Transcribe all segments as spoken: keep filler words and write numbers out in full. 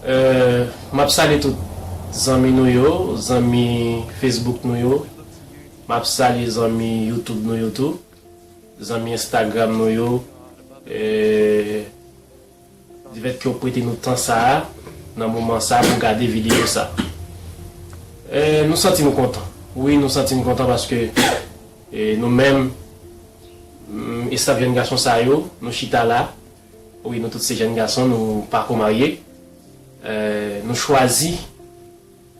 Euh, m ap salye tout zanmi nou yo, zanmi Facebook nou yo. M ap salye zanmi YouTube nou yo tou, zanmi Instagram nou yo. Euh, Divèt ke w prete nou tan sa a, nan moman sa a pou gade videyo sa. Euh, nou santi nou kontan. Wi, nou santi nou kontan paske, euh, nou menm, mm, estaf jèn gason sa yo, nou chita la. Wi, nou tout se jèn gason, nou pa ko marye. Euh, nou chwazi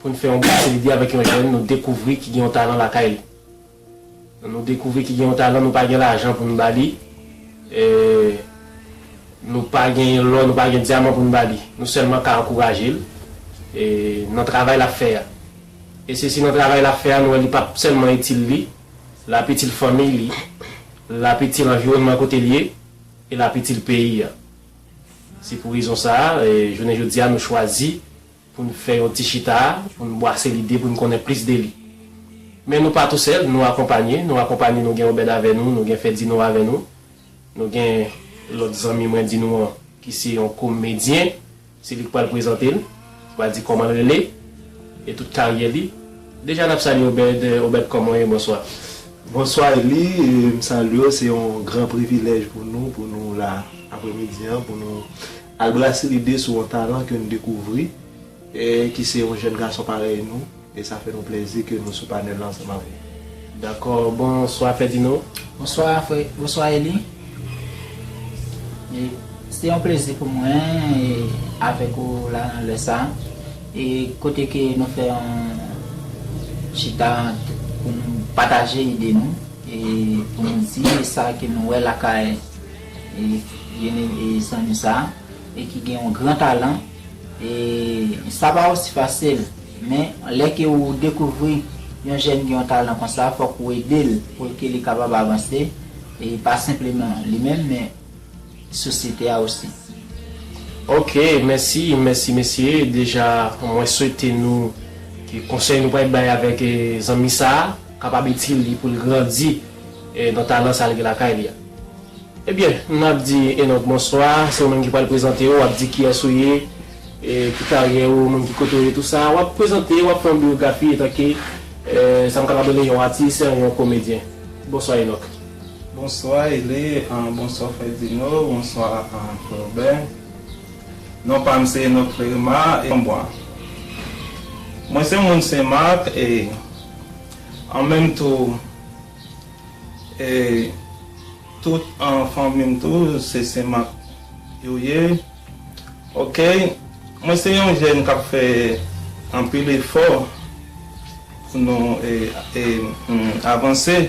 pou n fè yon brase lide avèk yon jèn nou dekouvri ki gen yon talan lakay li. Nou dekouvri ki gen yon talan, nou pa gen lajan pou n ba li. E nou pa gen lò, nou pa gen dyaman pou n ba li. Nou sèlman ka ankouraje l, e nan travay l ap fè a. E se si nan travay l ap fè a, nou wè li p ap sèlman itil li, l ap itil fanmi li, l ap itil anviwònman kote l ye, e l ap itil peyi a. Se pou rezon sa a, e, jounen jodi a, nou chwazi pou n fè yon ti chita, pou n bwase lide, pou n konnen plis de li. Men nou pa tousèl, nou akonpanye, nou akonpanye, nou gen Obed avè nou, nou gen Fedino avè nou, nou gen lòt zanmi mwen di nou an, ki se yon komedyen, se li k pral prezante l, pral di kòman l rele, e tout karyè li. Deja n ap salye Obed, Obed kòman w ye, bonswa. Bonswa Eli, e, m salye w, se yon gran privilèj pou nou, pou nou la apremidi an, pou nou al brase lide sou yon talan ke n dekouvri, e ki se yon jèn gason parèy nou, e sa fè nou plèzi ke nou sou panèl la ansanm avè w. Dakò, bonswa Fedino. Bonswa frè, bonswa Eli. E se yon plezi pou mwen, e, avèk ou la nan lè sa. E kote ke nou fè yon chita pou nou pataje ide nou, e pou nou di sa ke nou wè lakay, e, jene-, e zanmi sa, e ki gen yon gran talan. E sa pa osi fasil, men lè ke ou dekouvri yon jèn gen yon talan konsa, fòk ou ede l pou ke li kapab avanse, e pa senpleman li menm, men sosyete a osi. Ok, mèsi, mèsi mesye. Deja, mwen swete nou ke konsèy nou pral bay avèk, e, zanmi sa a kapab itil li pou l grandi, e, nan talan sa l gen lakay li a. Ebyen, n ap di Enock bonswa, se ou menm ki pral prezante w, w ap di kiyès ou ye, e, ki karyè ou, moun ki kote w ye, tou sa. W ap prezante, w ap fè yon biyografi etanke, e, sa m kapab rele yon atis, yon komedyen. Bonswa Enock. Bonswa Eli, an, bonswa Fedino, bonswa, an, Frè Obè. Non pa m se Enock Clermont, e, Bwa. Mwen se moun Senmak, e, an menm tou, e, tout, an, fanmi m tou, se Senmak yo ye. Ok, mwen se yon jèn k ap fè anpil efò pou nou, e, e, mm, avanse.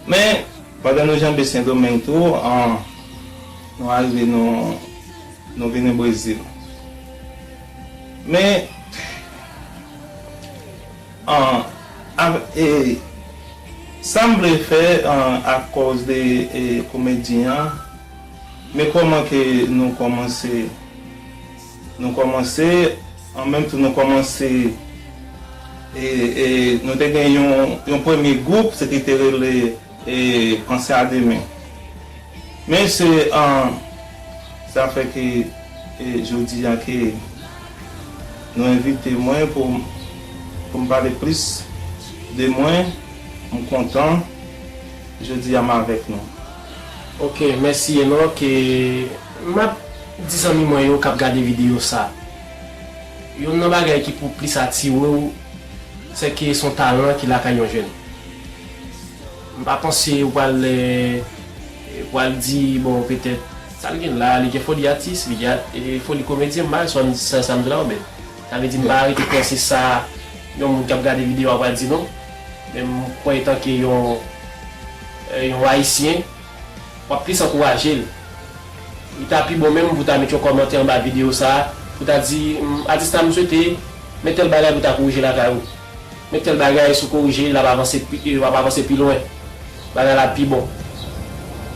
Men, pandan nou janbe Sendomeng tou, an, nou arive, nou, nou vini Brezil. Men, an, av-, e, sa m vle fè, an, akòz de, e, komedyen an, men kòman ke nou kòmanse, nou kòmanse, an menm tan nou kòmanse, e, e, nou te gen yon, yon premye gwoup, se ki te rele, e, Panse a Demen. Men se, an, sa fè ke, e, jodi a ke nou envite mwen pou, pou m pale plis de mwen, m kontan jodi a m avèk nou. Ok, mèsi Enock. E, m ap di zanmi mwen yo k ap gade videyo sa, youn nan bagay ki pou plis atire w, se ke se yon talan ki lakay yon jèn. M pa panse ou pral, eh, pral di, bon, petèt, sa l gen la, li gen foli atis, li gen at-, eh, foli komedyen, m pa wè sa, sa, sa m di la, men sa vle di, m pa rete panse sa yon moun k ap gade videyo a pral di non. Men m kwè etanke yon, eh, yon Ayisyen, w ap plis ankouraje l. Li ta pi bon menm pou w ta met yon kòmantè anba videyo sa a, pou w ta di, "M, atis la, m swete men tèl bagay pou w ta korije lakay ou. Men tèl bagay, si w korije, l ap avanse pi, l ap avanse pi lwen. Bagay la ap pi bon."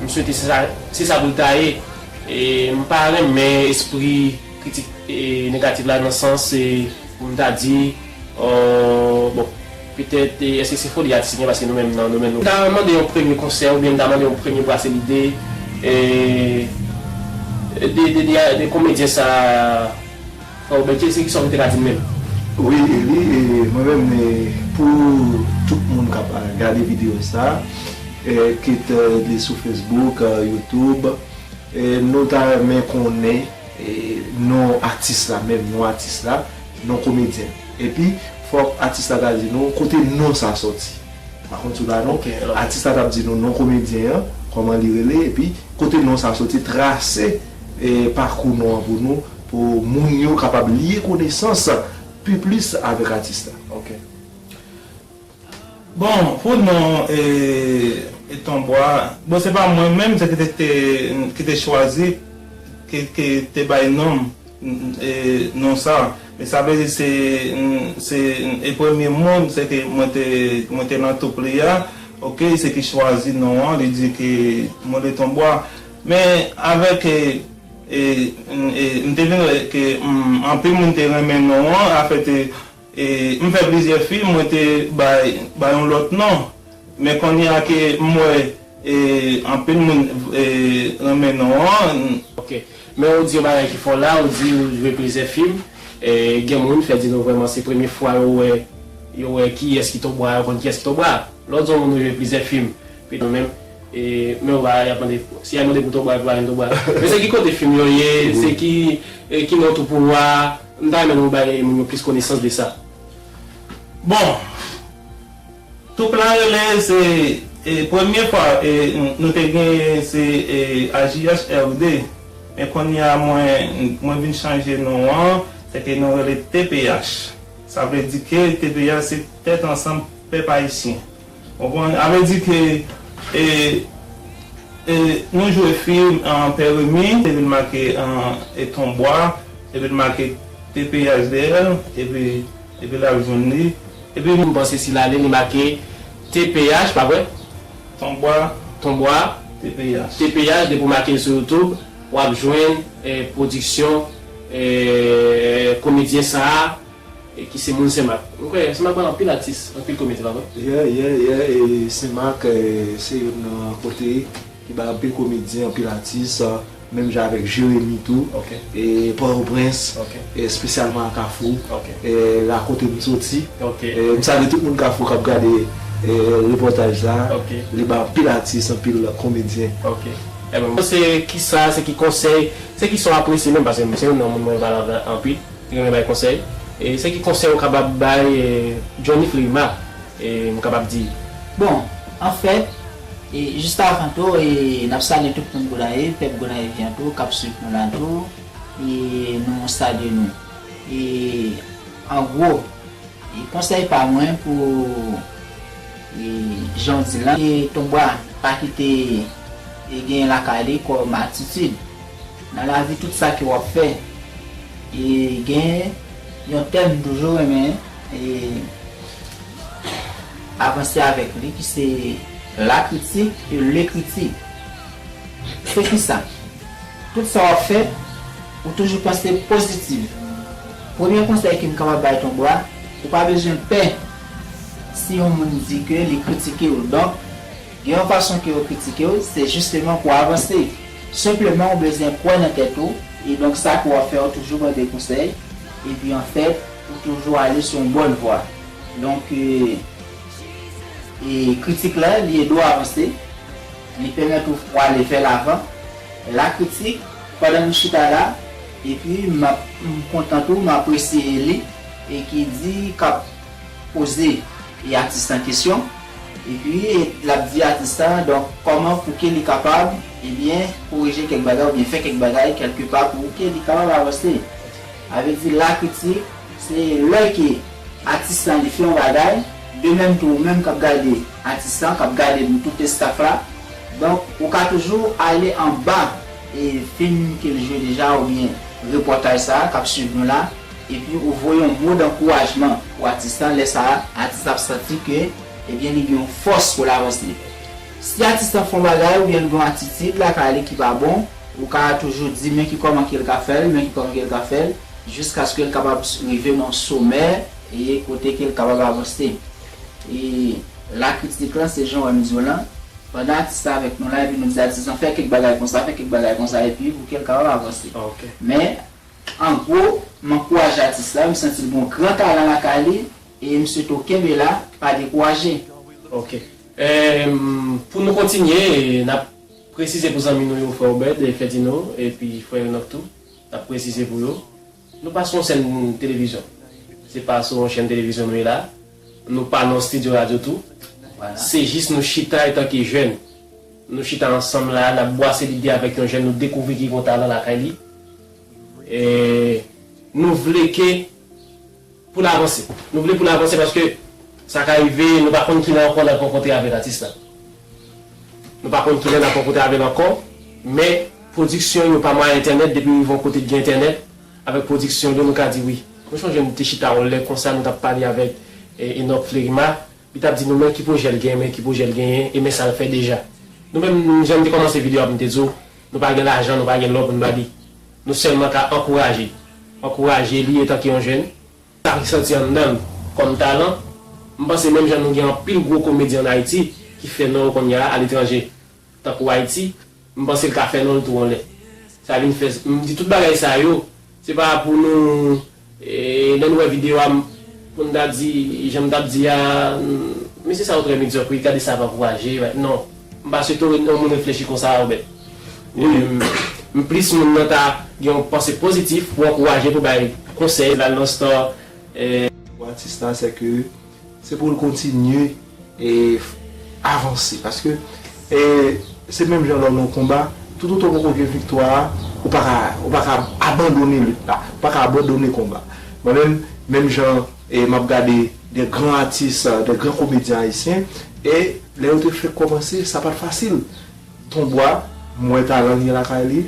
M swete se sa, se sa pou l ta ye. E m pa renmen espri kritik, e, negatif la nan sans, e, pou m ta di, euh, bon, petèt, e, èske se foli atis li gen, paske nou menm nan domèn nou. M ta mande yon premye konsèy oubyen m ta mande yon premye brase lide, e, de, de, de, de komedyen sa, Ou Bètye, se kisa w te ka di m menm? Wi, Eli, e mwen menm, e, pou tout moun k ap, a, gade videyo sa, e, kit, e, li sou Facebook, e, YouTube, e, nou ta renmen konnen, e, non atis la, menm non atis la, non komedyen. Epi, fòk atis la ta di nou kote non sa sòti. Pa konn si w la non. Ok, alò. Atis la t ap di nou non komedyen an, kòman li rele, epi kote non sa soti, trase, e, pakou non an pou nou, pou moun yo kapab lye konesans pi plis avèk atis la. Ok. Bon, pou non, e, e Tonbwa, bon, se pa mwen menm, se ki te, te, ki te chwazi, ki, ki te bay non m. E, non sa. Men sa vle di se, se, e premye moun, se ke mwen te, mwen te nan twoup li a, ok, se ki chwazi non an, li di ke mwen le Tonbwa. Men avèk, e, e, e, m te vin wè ke, mm, anpil moun te renmen non an, afèt, e, e, m fè plizyè fim, mwen te bay, bay yon lòt non. Men kounye a ke m wè, e, anpil moun, e, renmen non an. Ok. Men ou di yon bagay ki fò la, ou di ou jwe plizyè fim. E, gen moun fè di nou vrèman se premye fwa yo wè, yo wè kiyès ki Tonbwa, yo konn kiyès ki Tonbwa. Lè w di yon moun ou jwe plizyè fim, pi nou menm, e, men ou pa y ap mande, si y ap mande pou Tonbwa, epi pa jwenn Tonbwa. Men se ki kote fim yo ye, se ki, e, ki non twoup ou a, m ta renmen nou bay moun yo plis konesans de sa. Bon, twoup la rele se, e, premye fwa, e, n-, nou te gen se, e, A J H R D, men kounye a mwen, mwen vin chanje non an, se ke nou rele T P H. Sa vle di ke T P H se Tèt Ansanm Pèp Ayisyen. Ou konprann? Sa vle di ke, e, e, nou jwe fim an Pè Remi, epi l make an, e, Tonbwa, epi l make T P H dèyè l, epi, epi l ap jwenn li. Epi m panse si l ale, li make T P H, pa vre? Tonbwa. Tonbwa. T P H. T P H, depi w make l sou YouTube, w ap jwenn, e, pwodiksyon, e, komedyen sa a, e ki se moun Senmak. Mwen kwè Senmak ba anpil atis, anpil komedyen, pa vre? Yeah, yeah, yeah, e Senmak, e, se youn nan kote ki ba anpil komedyen, anpil atis, menm jan avèk Jeremi tou, ok, e Pòtoprens, ok, e espesyalman a Kafou, ok, e la kote m soti. Ok. E m salye tout moun Kafou k ap gade, e, repòtaj la. Ok. Li ba anpil atis, anpil komedyen. Ok. Ebyen, se ki sa, se ki konsèy, se ki sa w apresye menm, paske se youn nan moun mwen pale avè anpil. Ki renmen bay konsèy. E se ki konsèy ou kapab bay, e, Johnny Fleurima, e, m kapab di? Bon, anfèt, e, jis avan tou, e, n ap salye tout moun Gonayiv, pèp Gonayivyen tou, k ap swiv nou la tou, e nou salye nou. E, an gwo, e, konsèy pa mwen pou, e, jan w di la, e, Tonbwa pa kite, e, genyen lakay li kòm atitid. Nan lavi, tout sa ke w ap fè, e gen yon tèm m toujou renmen, e, avanse avèk li, ki se la critique et l'écriture. Se ki sa? Tout sa w ap fè, ou toujou panse pozitif. Premye konsèy ke m kapab bay Tonbwa, ou pa bezwen pè si yon moun di ke li kritike w. Donk, gen yon fason ke yo kritike w, se jisteman pou w avanse. Senpleman, ou bezwen kwè nan tèt ou, e donk sa ke w ap fè, ou toujou mande konsèy, epi anfèt, ou toujou ale sou yon bòn vwa. Donk, e, e kritik la, li ede w avanse, li pèmèt ou, ou ale vè lavan. La kritik, pandan nou chita la, epi m ap, m kontan tou, m apresye li, e ki di, k ap poze e atis lan kesyon, epi l ap di atis lan, donk, kòman pou ke li kapab, ebyen, korije kèk bagay oubyen fè kèk bagay kèlke pa pou ke li kapab avanse. Sa vle di, la kritik, se lè ke atis lan li fè yon bagay, de menm tou ou menm k ap gade atis lan, k ap gade nou tout estaf la, donk, ou ka toujou ale anba e fim ke l jwe deja oubyen repòtaj sa a k ap swiv nou la, epi ou voye yon mo dankourajman pou atis lan, lè sa a, atis la ap santi ke, ebyen, li gen yon fòs pou l avanse. Si atis lan fè yon bagay oubyen l gen yon atitid lakay li ki pa bon, ou ka toujou di men ki kòman ke l ka fè l, men ki kòman ke l ka fè l, jiskaske l kapab rive nan yon somè e kote ke l kapab avanse. E la kritik lan, se jan w wè m di w lan, pandan atis la avèk nou la, epi nou di atis lan fè kèk bagay konsa, fè kèk bagay konsa, epi pou ke l kapab avanse. Ok. Men, An gwo, m ankouraje atis la, m santi l gen yon gran talan lakay li, e m swete w kenbe la, pa dekouraje. Ok. Em, pou nou kontinye, n ap presize pou zanmi nou yo, frè Obed e Ferdinand, epi frè Enoch tou. N ap presize pou yo. Nou pa sou yon sèn televizyon. Se pa sou yon chèn televizyon nou ye la. Nou pa nan yon estidyo radyo tou. Se jis nou chita etanke jèn. Nou chita ansanm la, n ap bwase lide avèk yon jèn, nou dekouvri ki gen yon talan lakay li. E nou vle ke pou l avanse. Nou vle pou l avanse paske sa ka rive, nou pa konn kilè ankò n ap rankontre avèk atis la. Nou pa konn kilè n ap rankontre avè l ankò, men pwodiksyon yo pa mwayen entènèt, depi rive yon kote k gen entènèt, avèk pwodiksyon yo, nou ka di wi. Mwen chonje nou te chita yon lè konsa, nou t ap pale avèk e, Enoch Flerima, li t ap di nou men ki pwojè l genyen, men ki pwojè l genyen, e men sa l fè deja. Nou menm, jan m te kòmanse videyo a pou m te di w, nou pa gen lajan, nou pa gen lò pou n ba li. Nou sèlman ka ankouraje. Ankouraje li etanke yon jèn. Sa ki sòti anndan l kòm talan, m panse menm jan nou gen anpil gwo komedyen ann Ayiti ki fè non yo kounye a aletranje, tankou Ayiti, m panse l ka fè non l tou yon lè. Sa vin fè, m di tout bagay sa yo, se pa pou nou, e, lè nou wè videyo a, m, pou n ta di, jan m t ap di a, m, mesye sa yo trè medyòk, wi, gade sa pa ankouraje, non. M pa swete yon moun reflechi konsa, Obed. Wi. M, m plis moun nan ta gen yon panse pozitif pou ankouraje, pou bay konsèy. Lalon Star, e, pou atis la, se ke se pou l kontinye e avanse. Paske e, se menm jan lè w nan yon konba, toutotan w poko gen viktwa a, ou pa ka, ou pa ka abandone lit la, ou pa ka abandone konba. Mwen menm, menm jan e, m ap gade de gran atis, de gran komedyen ayisyen, e lè yo te fenk kòmanse, sa pa t fasil. Tonbwa, m wè talan li gen lakay li,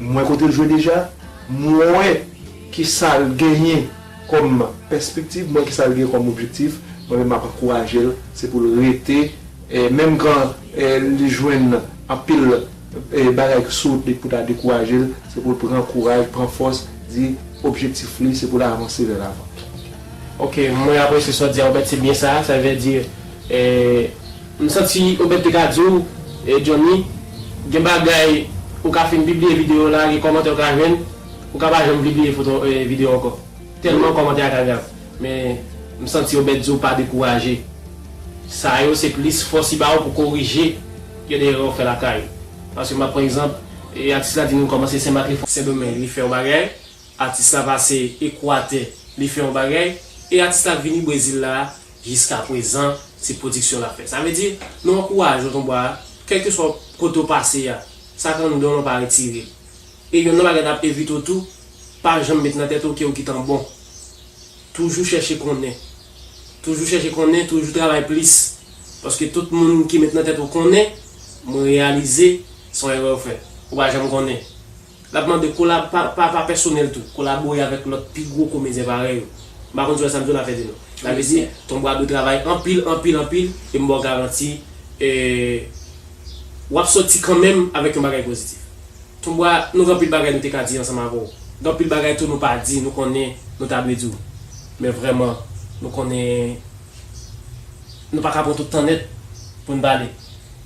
m wè kote l jwe deja, m wè kisa l genyen kòm pèspektiv, m wè kisa l genyen kòm objektif, mwen menm m ap ankouraje l, se pou l rete, e, menm kan e, li jwenn anpil e, bagay ki sou wout li pou ta dekouraje l, se pou l pran kouraj, pran fòs, di objektif li se pou l avanse vè lavan. Ok, mwen apresye sa w di a, Obed, se byen sa, sa vle di, e, m santi Obed te ka di w, e, Johnny, gen bagay ou ka fin pibliye videyo la, gen kòmantè ou ka jwenn, ou ka pa janm pibliye foto, e, videyo ankò. Tèlman kòmantè a ka grav. Men, m santi Obed di w pa dekouraje. Sa yo se plis fòs li ba w pou korije gen de erè w fè lakay ou. Paske m ap pran egzanp, e, atis la di nou kòmanse Senmak, li fè Sendomeng, li fè yon bagay. Atis la pase Ekwatè, li fè yon bagay, e atis la vini Brezil la, jiskaprezan, se pwodiksyon l ap fè. Sa vle di, nou ankouraje w, Tonbwa, kèlkeswa kote w pase a, sa k anndan w lan pa retire l. E youn nan bagay n ap envite w tou, pa janm met nan tèt ou ke ou gentan bon. Toujou chèche konnen. Toujou chèche konnen, toujou travay plis. Paske tout moun ki met nan tèt ou konnen, mwen reyalize se yon erè w fè. Ou pa janm konnen. L ap mande kolab-, pa, pa, pa pèsonèl tou, kolabore avèk lòt pi gwo komedyen parèy ou. M pa konn si w wè sa m di w la, Ferdinand. Sa vle di, Tonbwa dwe travay anpil, anpil, anpil, e m ba w garanti, e, w ap sòti kanmenm avèk yon bagay pozitif. Tonbwa, nou gen anpil bagay nou te ka di ansanm avè w. Gen anpil bagay tou nou pa di, nou konnen nou ta dwe di w. Men vrèman, nou konnen nou pa ka pran tout tan nèt pou n pale.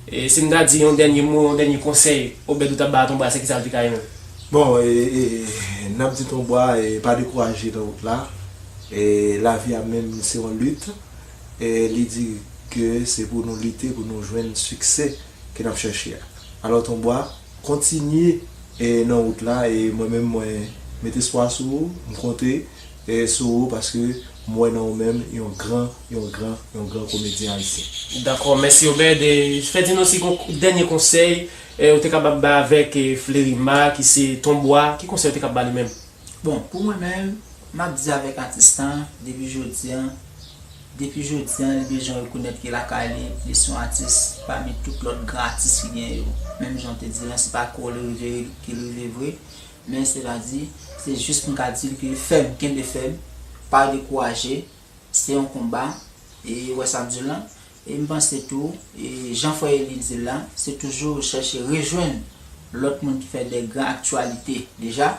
E si m ta di yon dènye mo, yon dènye konsèy, Obed, ou t ap ba Tonbwa, se kisa l te ka ye menm? Bon, e, e, n ap di Tonbwa, e, pa dekouraje nan wout la. E lavi a menm, se yon lit. E li di ke se pou nou lite, pou nou jwenn siksè ke n ap chèche a. Alò, Tonbwa, kontinye, e, nan wout la, e mwen menm, mwen met espwa sou ou, m konte, e, sou ou, paske m wè nan ou menm yon gran, yon gran, yon gran komedyen ayisyen. Dakò, mèsi Obed. E, Ferdinand, si gon dènye konsèy, e, ou te kapab bay avèk, e, Flerima, ki se Tonbwa, ki konsèy ou te kab ba li menm? Bon, pou mwen menm, m ap di avèk atis lan, depi jodi a, depi jodi a, li bezwen rekonèt ke lakay li, li se yon atis pami tout lòt gran atis ki genyen yo. Menm jan w te di lan, se pa kou li rive, ke li rive vre, men se ta di, se jis pou m ka di l ke fèm, kenbe fèm, pa dekouraje, se yon konba, e wè sa m di w lan, e m panse tou, e jan frè Eli di l la, se toujou chèche rejwenn lòt moun ki fè de gran aktyalite deja,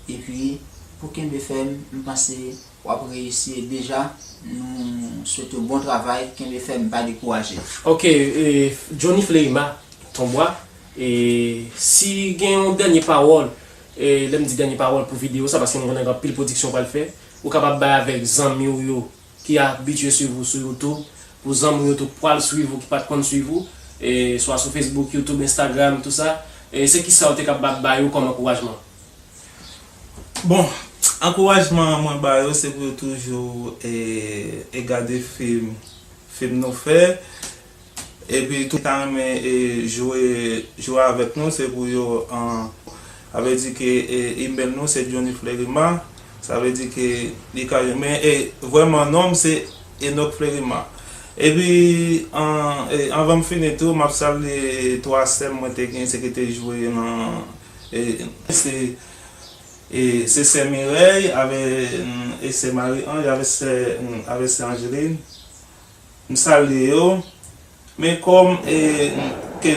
epi pou kenbe fèm, m panse w ap reyisi, e deja, nou swete w bon travay, kenbe fèm, pa dekouraje. Ok, e, Johnny Flerima, Tonbwa, e si gen yon dènye pawòl, E lè m di dènye pawòl pou videyo sa, paske m konnen gen anpil pwodiksyon w pral fè, ou kapab bay avèk zanmi w yo ki abitye swiv ou sou YouTube, pou zanmi w yo tou pral swiv ou, ki pa t konn swiv ou, e swa sou Facebook, YouTube, Instagram, tou sa. E se kisa w te kapab ba yo kòm ankourajman? Bon, ankourajman mwen ba yo, se pou yo toujou e, e gade fim, fim nou fè. Epi tou ta renmen e, jwe, jwe avèk nou, se pou yo, an, sa vle di ke e, email nou se Johnny Fleurima, sa vle di ke li ka, men e, vrèman non m se Enoch Fleurima. Epi an, e, anvan m fini tou, m ap salye twa sè m mwen te gen, se ki te jwe nan e, se, e, se sè Mireille avè, e sè Marie Ange avè sè, avè sè Angeline. M salye yo. Men kòm e, ke,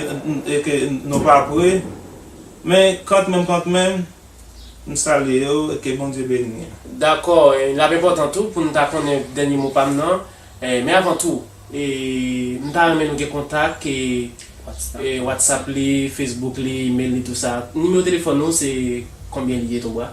e, ke nou pa pre, men kantmenm, kantmenm, m salye yo, ke Bondye beni. Dakò, e, l ap enpòtan tou pou n ta konnen dènye mo pa m nan. E, men avan tou, e, m ta renmen nou gen kontak, e, e, WhatsApp li, Facebook li, email li, tou sa. Nimewo telefòn nou se konbyen li ye, Tonbwa?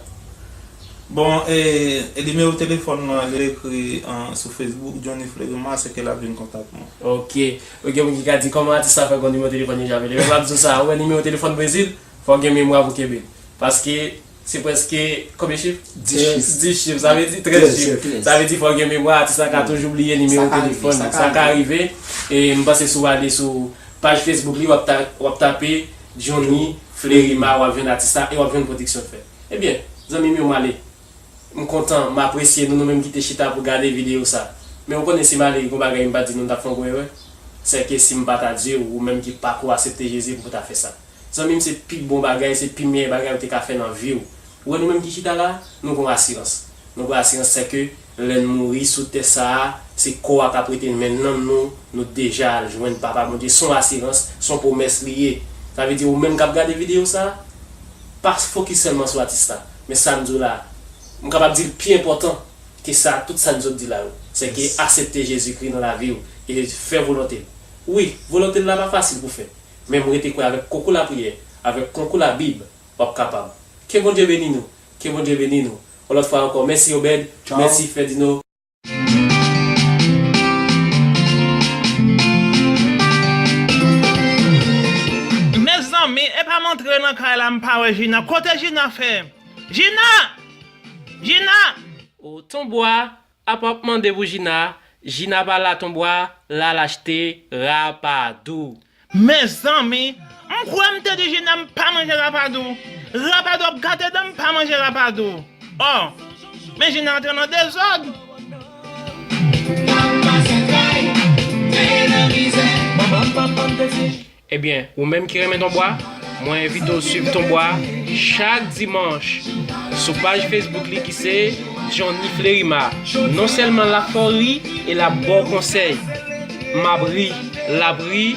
Bon, e, e nimewo telefòn mwen, li ekri an, sou Facebook, Johnny Fleurima, se ke l ap vin kontak mwen. Ok. Ou gen moun ki ka di, kòman atis sa fè gon nimewo telefòn li janm rele? Men m ap di w sa, ou wè nimewo telefòn Brezil, fò w gen memwa pou kenbe l. Paske se prèske, konbyen chif? Dis chif. Dis chif, sa vle di trèz chif. Sa vle di fò w gen memwa, atis la ka toujou bliye nimewo telefòn li. Sa ka rive. E m panse si w ale sou paj Facebook li, w ap ta-, w ap tape Johnny Fleurima, w ap jwenn atis la e w ap jwenn pwodiksyon l fè. Ebyen, zanmi m yo, m ale. M kontan, m apresye nou, nou menm ki te chita pou gade videyo sa. Men ou konnen si m ale, gon bagay m pa t di nou, m t ap fè yon gwo erè. Sèke si m pa ta di w, ou menm ki pako aksepte Jezi pou w ta fè sa. Zanmi m, se pi bon bagay, se pi meyè bagay ou te ka fè nan vi w. Ou wè nou menm ki chita la, nou gon asirans. Nou gon asirans, sèke lè n mouri sou tè sa a, se kò a k ap rete, men nanm nou, nou deja al jwenn Papa Bondye. Se yon asirans, se yon pwomès li ye. Sa vle di, ou menm k ap gade videyo sa a, pa fokis sèlman sou atis la. Men sa m di w la, m kapab di l pi enpòtan ke sa, tout sa n sot di la yo. Sèke aksepte Jezikri nan lavi w e fè volonte l. Wi, volonte l la pa fasil pou fè. Men m rete kwè avèk konkou lapriyè, avèk konkou Labib, w ap kapab. Ke Bondye beni nou. Ke Bondye beni nou. Yon lòt fwa ankò, mèsi Obed, mèsi Ferdino. Mezanmi, e pa m antre nan kay la, m pa wè Jina. Kote Jina fè? Jina! Jina! O, Tonbwa, apa w ap mande pou Jina? Jina pa la, Tonbwa, l al achte rapadou. Mezanmi, m kwè m te di Jina m pa manje rapadou. Rapadou ap gate dan m, pa manje rapadou. O, men Jina antre nan dezòd. Ebyen, ou menm ki renmen Tonbwa, mwen envite w swiv Tonbwa chak dimanch sou paj Facebook li ki se Johnny Fleurima. Non sèlman l ap fè w ri, e l ap ba w konsèy. M ap ri, l ap ri.